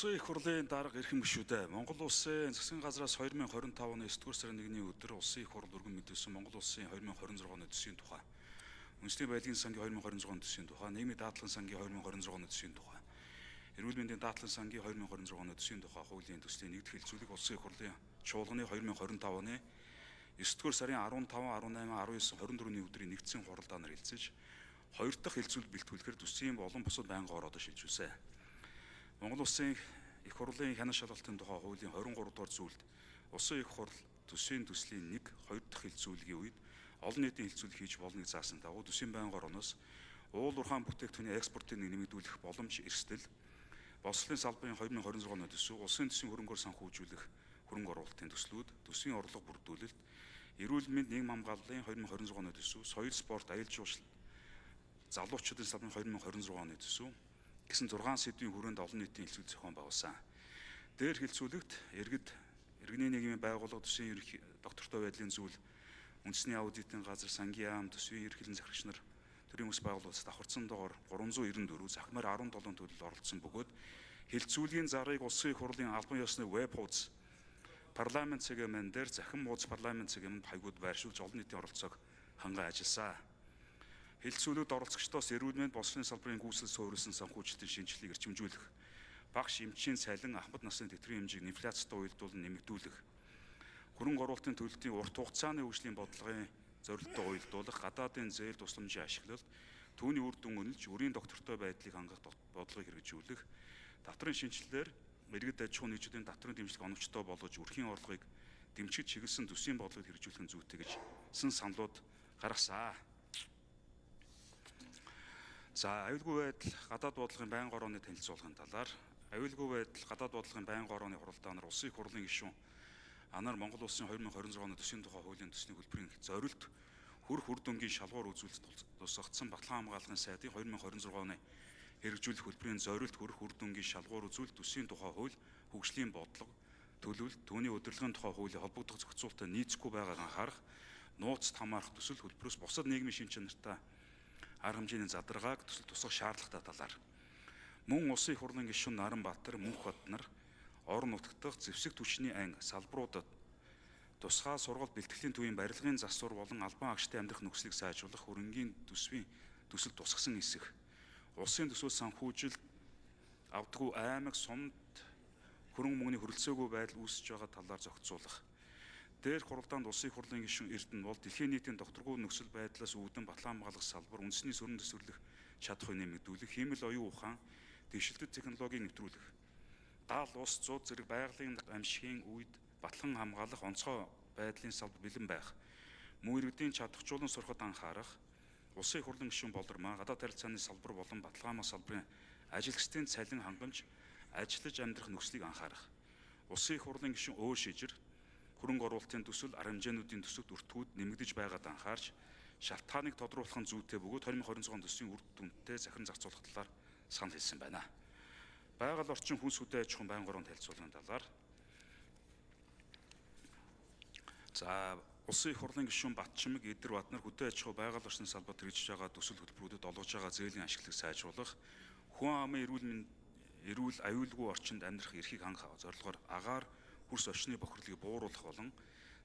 Улсын их хурлын дарга эрхэм гишүүдээ, Монгол Улсын засгийн газраас 2025 оны 9-р сарын 1-ний өдөр Улсын их хурл өргөн мэдүүлсэн Монгол Улсын 2026 оны төсвийн тухай, Үндэсний баялагын сангийн 2026 оны төсвийн тухай, Нийгмийн даатгалын сангийн 2026 оны төсвийн тухай, Эрүүл мэндийн даатгалын сангийн 2026 оны төсвийн тухай хуулийн төслийн нэгдэх хэлцүүлэг Улсын их хурлын чуулганы 2025 оны 9-р сарын 15, 18, 19, 24-ний өдрийн нэгдсэн хуралдаанаар хэлцэж, хоёр дахь хэлцүүлэг бэлтгүүлэхээр төсвийн болон бусад байнгын ороодоо шилжүүлсэн. Монгол Улсын их хурлын хянан шалгалтын тухай хуулийн 23 дугаар зүйлд Улсын их хурл төсвийн төслийн 1, 2 дахь хэлцүүлгийн үед олон нийтийн хэлцүүлэг хийж болно гэж заасан дагуу төсвийн байнгын орооноос уул уурхайн бүтээгдэхүүний экспортыг нэмэгдүүлэх боломж эрсдэл, боловсролын салбарын 2026 оны төсөв, улсын төсвийн хөрөнгөөр санхүүжүүлэх хөрөнгө оруулалтын төслүүд, төсвийн орлого бүрдүүлэлт, эрүүл мэнд нийгэм хамгааллын 2026 оны төсөв, соёл спорт, аялал жуулчлал, залуучуудын салбарын 2026 оны төсөв гэсэн 6 сэдвийн хүрээнд олон нийтийн хэлцүүлэг зохион байгуулсан. Дээр хэлцүүлэгт иргэд, иргэний нийгмийн байгууллага, төсвийн ерөнхий доктортой байдлын зүйл, үндэсний аудитын газар, сангийн яам, төсвийн ерөнхийлөн захирагч нар, төрийн ус байгууллагаас давхарцсан доогоор 394 захимаар 17 төлөл оролцсон бөгөөд хэлцүүлгийн зарыг Улсын их хурлын албан ёсны веб хуудас парламент цэгмэн дээр захин хуудас парламент цэгмэнд хаягууд байршуулж олон нийтийн оролцоог ханган ажилласан. Хэлцүүлэгт оролцогчдоос эрүүл мэнд боловсролын салбарын гүйцэтгэл суурилсан санхүүжилтийн шинжилгээг эрчимжүүлэх, багш эмчийн цалин ахмад насны тэтгэврийн хэмжээг инфляцтай уялдуулан нэмэгдүүлэх, хөрөнгө оруулалтын төлөлтийн урт хугацааны хөгжлийн бодлогын зорилттой уялдуулах, гадаадын зээл тусламжийн ашиглалт, түүний үр дүн үнэлж, өрийн доктортой байдлыг хангах бодлогыг хэрэгжүүлэх, татврын шинжилгээр иргэд аж ахуйн нэгжүүдийн татврын дэмжлэг оновчтой болгож өрхийн орлогыг дэмжиж чиглэсэн төсвийн бодлогыг хэрэгжүүлэх нь зүйтэй гэж сэн саналууд гаргасан. За, аюулгүй байдал гадаад бодлогын байнгын орооны танилцуулгын талаар аюулгүй байдал гадаад бодлогын байнгын орооны хуралдаанаар Улсын их хурлын гишүүн Анар Монгол Улсын 2026 оны төсвийн тухай хуулийн төслийн хөтөлбөрийн зорилт хүрх үр дүнгийн шалгуур үзүүлэлт тусгагдсан баталгаан хамгаалгын сайдын 2026 оны хэрэгжүүлэх хөтөлбөрийн зорилт хүрх үр дүнгийн шалгуур үзүүлэлт төсвийн тухай хууль хөгжлийн бодлого төлөвлөлт түүний удирдлагын тухай хуулийн холбогдох зохицуултад нийцэхгүй байгааг анхаарах, нууцд хамаарах төсөл хөтөлбөрөөс бусад нийгмийн шинж чанартай арга хэмжээний задаргааг төсөл тусгах шаардлагатай талаар мөн Улсын их хурлын гишүүн Наранбаатар Мөнхбат нар орон нутгад зэвсэг түвшний анги салбаруудад тусгай сургалт бэлтгэлийн төвийн барилгын засвар болон албан агштай амьдрах нөхцөлийг сайжруулах хөрөнгийн төсвийн төсөл тусгасан эсэх, улсын төсвөөс санхүүжилт авдаггүй аймаг сумд хөрөнгө мөнгөний хөрөлцөөгүй байдал үүсэж байгаа талаар зохицуулах. Дээрх хуралдаанд Улсын их хурлын гишүүн Эрдэнэ бол дэлхийн нийтийн докторгүй нөхцөл байдлаас үүдэн баталгаан хамгаалах салбар үндэсний сөрөн төсвөрлөх чадах нэмэгдүүлэх, хиймэл оюун ухаан, дэвшилтэт технологиг нэвтрүүлэх, даал ус зууд зэрэг байгалийн гамшигын үед баталгаан хамгаалах онцгой байдлын салбар бэлэн байх, мөн иргэдийн чадахжуулан сурахад анхаарах, Улсын их хурлын гишүүн Болормоо гадаад харилцааны салбар болон баталгаан салбарын ажилчдын цалин хангамж, ажиллаж амьдрах нөхцөлийг анхаарах, Улсын их хурлын гишүүн Өө шижир хөрөнгө оруулалтын төсөл арга хэмжээнүүдийн төсөвт өртгүүд нэмэгдэж байгаад анхаарч шалтгааныг тодруулах нь зүйтэй бөгөөд 2026 төсвийн үр дүнтэй захиран зарцуулах талаар санал хэлсэн байна. Байгаль орчин хүнс хөдөө аж ахуйн байнгын ороонд танилцуулгын талаар за Улсын их хурлын гишүүн Батчимэг Эдэр Бат нар хөдөө аж ахуй байгаль орчин салбарт хэрэгжиж байгаа төсөл хөтөлбөрүүдэд олгож байгаа зээлийн ашиглалыг сайжруулах, хүн амын эрүүл мэнд эрүүл аюулгүй орчинд амьдрах эрхийг хангах зорилгоор агаар хөрс орчны бохирлыг бууруулах болон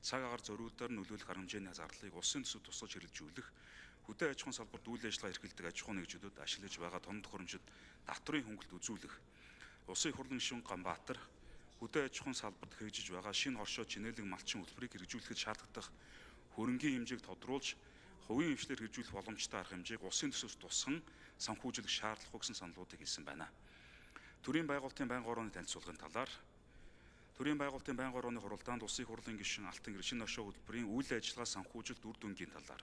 цаг агаар зориудаар нөлөөлөх арга хэмжээний зарлалыг улсын төсөв тусгаж хэрэгжүүлэх, хөдөө аж ахуйн салбарт үйл ажиллагаа эрхэлдэг аж ахуйн нэгжүүдэд ашиглаж байгаа тоног төхөөрөмжөд татврын хөнгөлт үзүүлэх, Улсын их хурлын гишүүн Ганбаатар хөдөө аж ахуйн салбарт хэрэгжиж байгаа шинэ хоршоо чинээлэг малчин хөтөлбөрийг хэрэгжүүлэхэд шаардлагатай хөрөнгийн хэмжээг тодруулж хувийн хвшлээр хэрэгжүүлэх боломжтой арга хэмжээг улсын төсвөөс тусган санхүүжүүлэх шаардлагагүй гэсэн саналуудыг хэлсэн байна. Төрийн байгууллагын байнгын орооны танилцуулгын талаар Төрийн байгууллагын байнгын орооны хуралдаанд Улсын их хурлын гишүүн Алтан гэр шинэ оршоо хөтөлбөрийн үйл ажиллагаа санхүүжилт үр дүнгийн талаар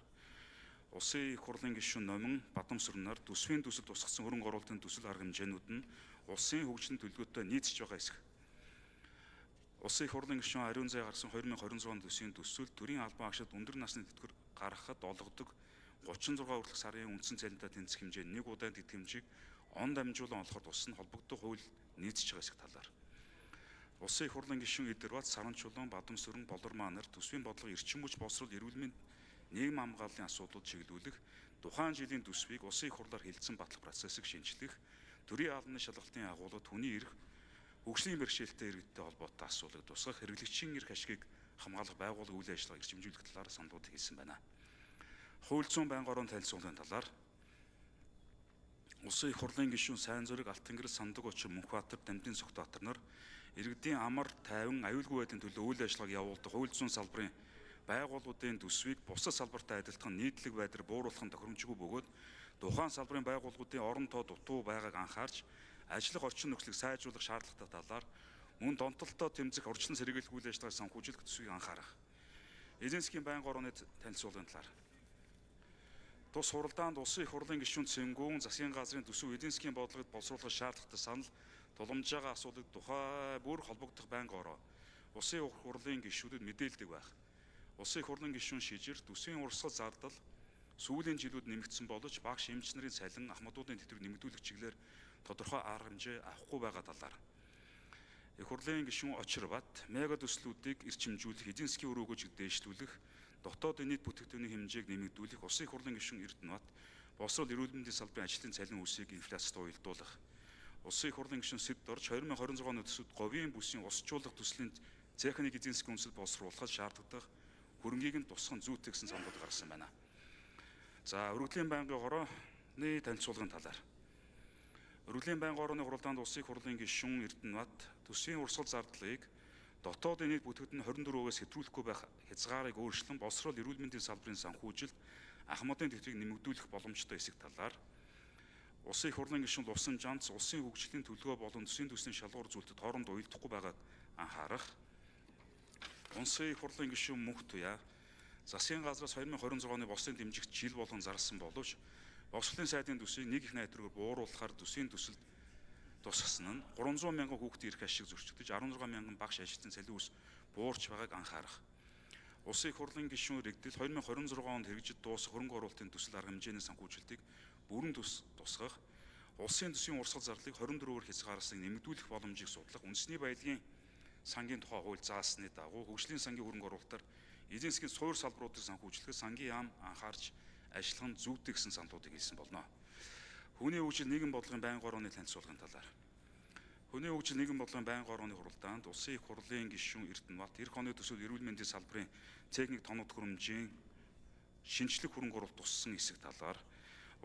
Улсын их хурлын гишүүн Номин Бадамсүрнаар төсвийн төсөл тусгасан хөрөнгө оруулалтын төсөл арга хэмжээнүүд нь улсын хөгжлийн төлөвлөгөөтэй нийцэж байгаа эсэх. Улсын их хурлын гишүүн Ариун зай гаргасан 2026 төсвийн төсөл төрийн албан агшид өндөр насны тэтгэвэр гаргахад олгодог 36 хүртэлх сарын үндсэн цалинтай тэнцэх хэмжээ нэг удаа тэтгэмжийг он дамжуулан олоход тусна холбогдох хууль нийцэж байгаа эсэх талаар Улсын их хурлын гишүүн Эдэрбат Саранчулуун Бадамсүрэн Болормаа нар төсвийн бодлого эрчим хүч боловсрол эрүүл мэнд нийгэм хамгааллын асуудлууд чиглүүлэх, тухайн жилийн төсвийг Улсын их хурлаар хэлэлцэн батлах процессыг шинжлэх, төрийн албаны шалгалтын агуулга түүний эрх хөгжлийн бэрхшээлтэй иргэдтэй холбоотой асуулыг тусгах, хэрэглэгчийн эрх ашигыг хамгаалах байгууллага үйл ажиллагааг эрчимжүүлэх талаар саналуудыг хэлсэн байна. Хууль зүйн байнгын орон танилцуулгын талаар Улсын их хурлын гишүүн Сайн Зүрэг, Алтангэрэл, Сандаг Учир, Мөнхбаатар, Дамдын Сүхбаатар нар иргэдийн амар тайван аюулгүй байдлын төлөө үйл ажиллагааг явуулдаг хууль зүйн салбарын байгууллагуудын төсвийг бусад салбартай адилтхан нийтлэг байдлаар бууруулах нь тохиромжгүй бөгөөд тухайн салбарын байгууллагуудын орон тоо дутуу байгааг анхаарч ажиллах орчин нөхцөлийг сайжруулах шаардлагатай талаар мөн донтолтой тэмцэх урьдчилан сэргийлэх үйл ажиллагааг санхүүжүүлэх төсвийг анхаарах. Эдийн засгийн байнгын орооны танилцуулгын талаар тус хуралдаанд улсын их хурлын гишүүн Цэнгүүн засгийн газрын төсөв эдийн засгийн бодлогод боловсруулах шаардлагатай санал тулгамжж байгаа асуудлыг тухай бүр холбогдох байнгын ороо улсын их хурлын гишүүдэд мэдээлдэг байх. Улсын их хурлын гишүүн Шижир төсвийн урсгал зардал сүүлийн жилүүд нэмэгдсэн боловч багш эмч нарын цалин ахмадуудын тэтгэврийг нэмэгдүүлэх чиглэлээр тодорхой арга хэмжээ авахгүй байгаа талаар. Их хурлын гишүүн Очирбат мега төслүүдийг эрчимжүүлэх, эдийн засгийн үр өгөөжийг дээшлүүлэх, дотоодын нийт бүтээгдэхүүний хэмжээг нэмэгдүүлэх, Улсын их хурлын гишүүн Эрдэнэбат боловсрол эрүүл мэндийн салбарын ажлын цалин үүсийг инфляцтай уялдуулах. Улсын их хурлын гишүүн Сэд Дорж 2026 оны төсөвт говийн бүсийн усжуулах төслийн техник эдийн засгийн үндэсэд боловсруулахад шаардлагатай хөрөнгийг нь тусган зүйтэй гэсэн саналууд гаргасан байна. За, өргөдлийн байнгын хорооны танилцуулгын талаар. Өргөдлийн байнгын хорооны хуралдаанд Улсын их хурлын гишүүн Эрдэнэбат төсвийн урсгал зардлыг дотоодын нийт бүтээгдэхүүн 24%-аас хэтрүүлэхгүй байх хязгаарыг өөрчлөн боловсрол эрүүл мэндийн салбарын санхүүжилт ахмадын тэтгэврийг нэмэгдүүлэх боломжтой хэсэг талаар Улсын их хурлын гишүүн Лувсан Жанц улсын хөгжлийн төлөвлөгөө болон төсвийн төслийн шалгуур зүйлтэд хооронд уялдахгүй байгааг анхаарах. Улсын их хурлын гишүүн Мөнх Туяа засгийн газраас 2026 оны боловсролын дэмжигт жил болгон зарласан боловч боловсролын сайдын төсвийг нэг их найдваргаар бууруулахаар төсвийн төсөлд тусгасан нь 300 мянган хүүхдийн эрх ашиг зөрчигдөж 16 мянган багш ажилтны цалин үүс буурч байгааг анхаарах. Улсын их хурлын гишүүн Рэгдэл 2026 онд хэрэгжиж дуусах хөрөнгө оруулалтын төсөл арга хэмжээний санхүүжилтийг бүрэн тусгах, улсын төсвийн урсгал зарлалыг 24-ээр хязгаарласныг нэмэгдүүлэх боломжийг судлах, үндэсний баялагын сангийн тухай хууль заасны дагуу хөгжлийн сангийн хөрөнгө оруулалтаар эдийн засгийн суур салбаруудыг санхүүжлэхэд сангийн яам анхаарч ажиллах нь зүйтэй гэсэн саналуудыг хэлсэн болно. Хүний хөгжил нийгэм бодлогын байнгын орооны танилцуулгын талаар. Хүний хөгжил нийгэм бодлогын байнгын орооны хуралдаанд Улсын их хурлын гишүүн Эрдэнэбат эх оны төсөв эрүүл мэндийн салбарын техник тоног төхөөрөмжийн шинжлэх хөрөнгө оруулалт туссан хэсэг талаар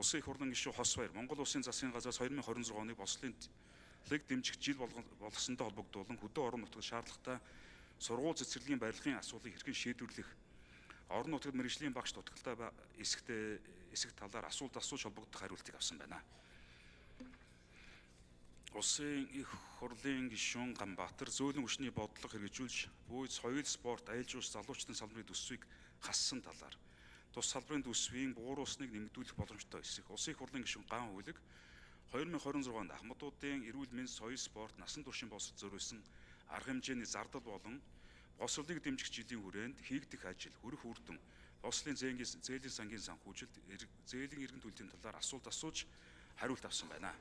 Улсын их хурлын гишүүн Хос Баяр Монгол Улсын засгийн газраас 2026 оныг боловсролын лиг дэмжих жил болгосонтой холбогдуулан хөдөө орон нутгад шаардлагатай сургууль цэцэрлэгийн барилгын асуулыг хэрхэн шийдвэрлэх, орон нутгад мэргэжлийн багш дутагдaltaй хэсэгтэй хэсэг талаар асуулт асууж холбогдох хариултыг авсан байна. Улсын их хурлын гишүүн Ганбаатар зөөлөн хүчний бодлого хэрэгжүүлж буй соёл спорт аялал жуулчлал залуучдын салбарын төсвийг хассан талаар тус салбарын төсвийн бууруулсныг нэмэгдүүлэх боломжтой хэсэг. Улсын их хурлын гишүүн Ган Хүлэг 2026 онд ахмадуудын эрүүл мэнд, соёл спорт, насан туршийн боловсрол зориулсан арга хэмжээний зардал болон боловсролыг дэмжих жилийн хүрээнд хийгдэх ажил, хүрэх үр дүн, боловсролын зээлийн сангийн санхүүжилт, зээлийн эргэн төлтийн талаар асуулт асууж хариулт авсан байна.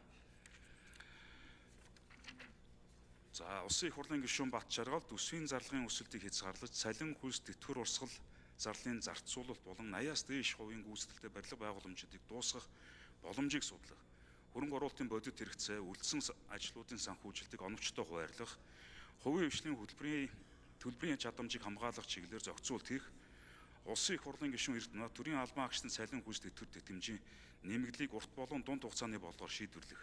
За, Улсын их хурлын гишүүн Батжаргал төсвийн зарлагын өсөлтийг хязгаарлаж цалин хөлс тэтгэвэр урсгал зарлалын зарцуулалт болон 80-аас дээш хувийн гүйцэтгэлтэй барилга байгууламжуудыг дуусгах боломжийг судлах, хөрөнгө оруулалтын бодит хэрэгцээ, үлдсэн ажлуудын санхүүжилтийг оновчтой хуваарлах, хувийн хвшлийн хөтөлбөрийн төлбөрийн чадамжийг хамгаалах чиглэлээр зохицуулт хийх, Улсын их хурлын гишүүн Эрдэнэбат төрийн албан агчдын цалин хөлс тэтгэвэр тэтгэмжийн нэмэгдлийг урт болон дунд хугацааны бодлогоор шийдвэрлэх.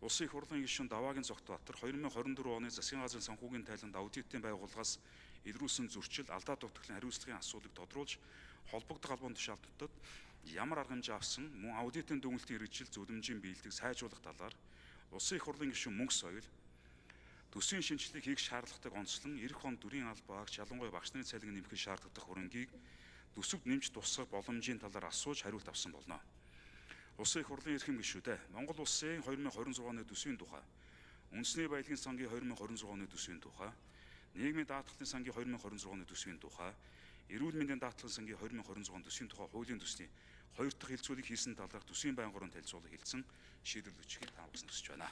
Улсын их хурлын гишүүн Даваагийн Цогтбаатар 2024 оны засгийн газрын санхүүгийн тайланд аудитын байгууллагаас илрүүлсэн зөрчил, алдаа дутагдлын хариуцлагын асуудлыг тодруулж холбогдох албан тушаалтуудад ямар арга хэмжээ авсан, мөн аудитын дүгнэлтийн хэрэгжил зөвлөмжийн биелэлийг сайжруулах талаар Улсын их хурлын гишүүн Мөнх Соёл төсвийн шинжилгээг хийх шаардлагатайг онцлон эх он дүрийн албан агч ялангуяа багш нарын цалин нэмэхэд шаардлагатай хөрөнгийг төсөвт нэмж тусгах боломжийн талаар асууж хариулт авсан болно. Улсын их хурлын эрхэм гишүүдээ Монгол Улсын 2026 оны төсвийн тухай, Үндэсний баялагын сангийн 2026 оны төсвийн тухай, Нийгмийн даатгалын сангийн 2026 оны төсвийн тухай, Эрүүл мэндийн даатгалын сангийн 2026 оны төсвийн тухай хуулийн төслийн хоёр дахь хэлцүүлгийг хийсэн талаарх төсвийн байнгын танилцуулга хэлсэн шийдвэрлэгчийг та бүхэнд хүсэж байна.